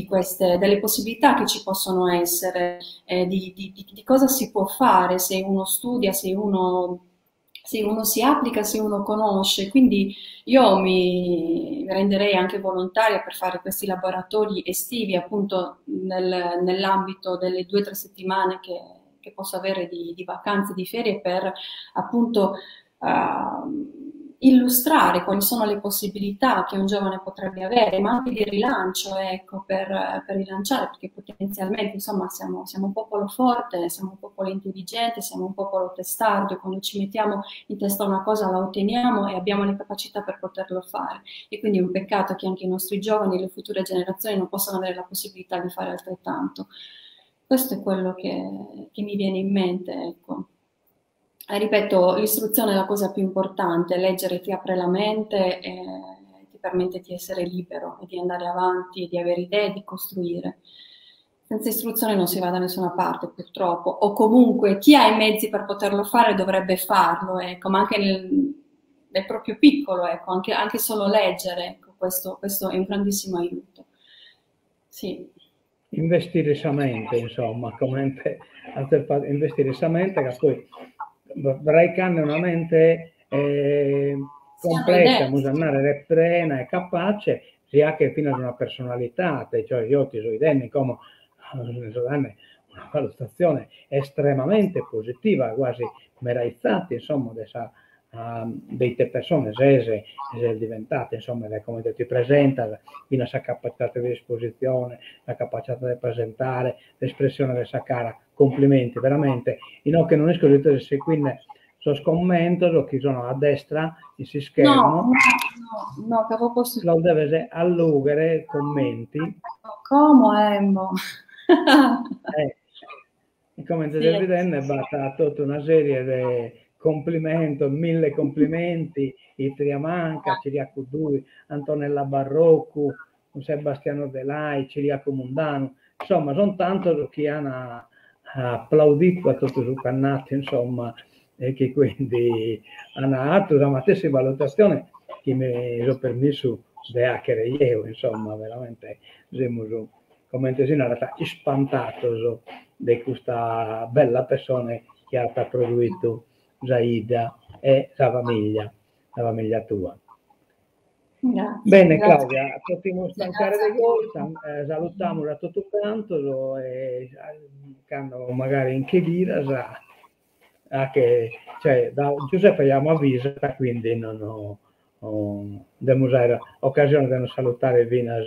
queste, delle possibilità che ci possono essere, di cosa si può fare se uno studia, se uno si applica, se uno conosce. Quindi io mi renderei anche volontaria per fare questi laboratori estivi, appunto nell'ambito delle 2 o 3 settimane che posso avere di vacanze, di ferie, per appunto illustrare quali sono le possibilità che un giovane potrebbe avere, ma anche di rilancio, ecco, per rilanciare, perché potenzialmente, insomma, siamo un popolo forte, siamo un popolo intelligente, siamo un popolo testardo, quando ci mettiamo in testa una cosa la otteniamo e abbiamo le capacità per poterlo fare. E quindi è un peccato che anche i nostri giovani e le future generazioni non possano avere la possibilità di fare altrettanto. Questo è quello che mi viene in mente, ecco. Ripeto, l'istruzione è la cosa più importante, leggere ti apre la mente e ti permette di essere libero e di andare avanti, di avere idee, di costruire. Senza istruzione non si va da nessuna parte, purtroppo, o comunque chi ha i mezzi per poterlo fare dovrebbe farlo, ecco, ma anche nel proprio piccolo, ecco, anche solo leggere, ecco, questo è un grandissimo aiuto. Sì. Investire sa mente, insomma, comente investire sa mente, che poi vraicande una mente complessa, amus a narrer prena e capace, si achet finas una personalidade, cioè io ti so 'idende como so dende una valutazione estremamente positiva, quasi meraizati, insomma, de sa de ite persone ses e ses diventata, insomma, de comente ti presentas, finas sa capacidade de espositzione, sa capacidade de presentare, s'espressione de sa cara, complimenti veramente. Inoghe no isco si tue ses secuinde sos commentos chi sono a destra in s'ischermo. No, no, no, ca postu. Los deves allughere, commenti. Como emmo. E comente ses bidende b'at totu una serie de complimentos, mille complimenti, Itria Manca, Ciriacu Dui, Antonella Barrocu, Sebastiano Delai, Ciriacu Mundanu, insomma son tantos chi an aplauditu a totu su ch'as natu, insomma, e chi quindi an atu sa matessi valutazione chi mi so permissu de achere jeo, insomma, veramente semus comente si narat, ispantados de custa bella pessone chi at produitu sa 'idda e sa famiglia, sa famiglia tua. Grazie. Bene Grazie. Claudia, potimus tancare de goi, salutamus a totu cantos e cando magari nche ghiras a che, cioè, da Giuseppe ja m'avvisat, quindi non ho, demus aer occasione de nos salutare finas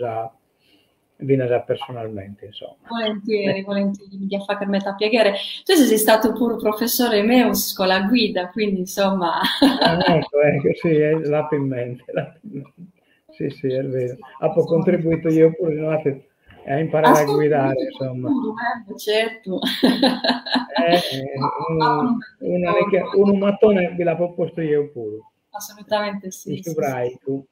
finas personalmente, insomma. Volentieri, volentieri, mi diat fagher meda piaghere. Tue ses istadu puru professore meu in s'iscola guida, quindi insomma... Ah, ecco, ecco, sì, l'apo in mente, l'apo in mente. Sì, sì, è vero. Apo contribuito io puru, no? E a imparare a guidare, insomma. Certu. Unu mattone bi l'apo postu jeo puru. Assolutamente sì. In su fraicu.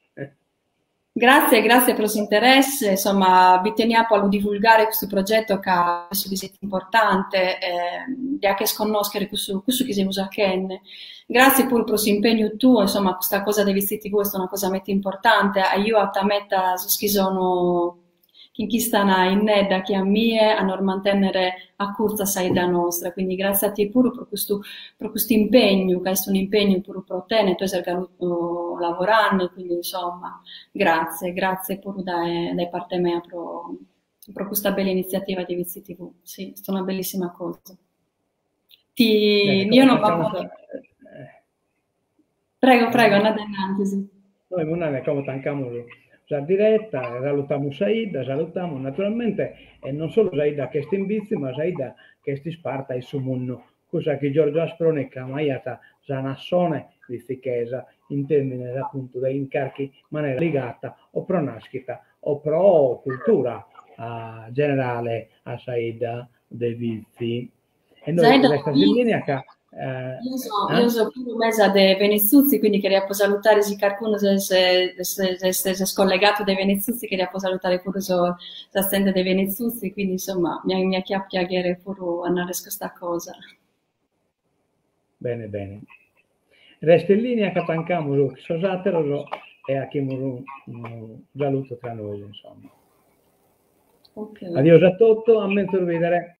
Grazie, grazie pro s'interesse, insomma, bi teniapo a lu divulgare custu progetto ca penso chi siet importante eh, de acher connoschere cussu, cussu chi semus achende. Grazie puru pro s'impegnu tuo, insomma, custa cosa de Vitzi TV est una cosa meta importante, ajuat meta sos chi sono chi nch'istan innedda che a mie a nos mantennere a curtzu a sa 'idda nostra, quindi grazie a tie puru pro custu pro custu impegnu, ca est un'impegnu puru pro tene, tue ses galu lavorande, quindi insomma, grazie, grazie puru dae dae parte mea pro pro custa bella iniziativa di Vitzi TV, sì, est una bellissima cosa. Ti, Bene, io como non facciamo b'apo Prego, prego, andade innantis. Noi Munane como tancamus sa diretta, salutamus sa 'idda, salutamus naturalmente e non solu sa 'idda ch'est in Bitzi, ma sa 'idda ch'est isparta in su mundu, cussa chi Giorgio Asproni cramaiat sa nassone bitzichesa, in termines apuntu de in carchi manera ligata o pro naschita o pro cultura generale a sa 'idda de Bitzi. E noi restas in linea ca... Io so, io so puru mesa de Venezuzzi, quindi cheriapo salutare si carcunu s'est collegatu de Venezuzzi, cheriapo salutare puru so, sa zente de Venezuzzi, quindi insomma mi, mi achiat piaghere puru a narrer custa cosa. Bene, bene. Resta in linea ca tancamus sos àteros e achimus unu salutu tra nois, insomma. Okay. Adiosu a totu, a menzus bìdere.